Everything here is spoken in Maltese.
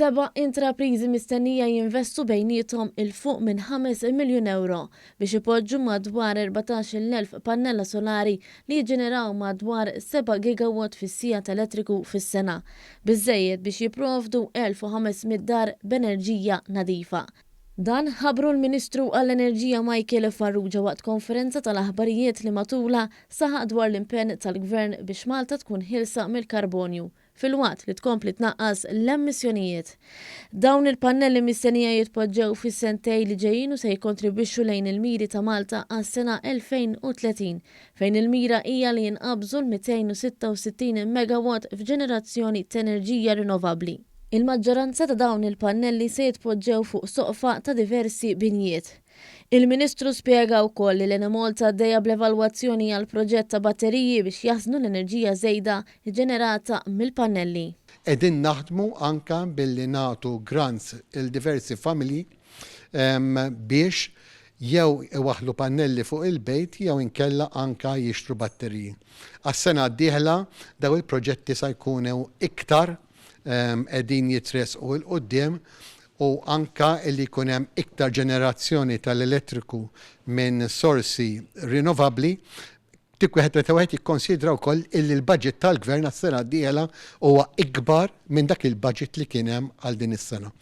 Seba' intrapriżi mistennija jinvestu bejniethom 'il fuq minn 5 miljun ewro biex ipoġġu madwar 14,000 pannella solari li jiġġeneraw madwar 7 gigawatt fis-siegħa ta' elettriku fis-sena, biżżejjed biex jipprovdu 1,500 dar b'enerġija nadifa. Dan ħabbru l-Ministru għall-Enerġija Michael Farrugia waqt konferenza tal-aħbarijiet li matulha saħaq dwar l-impenn tal-Gvern biex Malta tkun ħielsa mill-karbonju filwaqt li tkompli tnaqqas l-emissjonijiet. Dawn il-pannelli mistennija jitpoġġew fis-sentejn li ġejjin u se jikkontribwixxu lejn il-miri ta' Malta għas-sena 2030, fejn il-mira hija li jinqabżu l-266 megawatt f'ġenerazzjoni t'enerġija rinnovabbli. Il-maġġoranza ta' dawn il-pannelli se jitpoġġew fuq soqfa ta' diversi binjiet. Il-Ministru spjega wkoll li l-Enemalta għaddejja bl-evalwazzjoni għal proġett ta' batteriji biex jaħżnu l-enerġija żejda ġġenerata mill-pannelli. Qegħdin naħdmu anke billi nagħtu grants 'il diversi familji biex jew iwaħħlu pannelli fuq il-bejt jew inkella anke jixtru batteriji. Għas-sena d-dieħla dawn il-proġetti sa jkunu iktar qegħdin jitressqu 'l quddiem u anke li jkun hemm iktar ġenerazzjoni tal-elettriku minn sorsi rinnovabbli, dik wieħed meta wieħed jikkonsidra wkoll illi l-budget tal-Gvern għas-sena d-dieħla huwa ikbar minn dak il-budget li kien hemm għal din is-sena.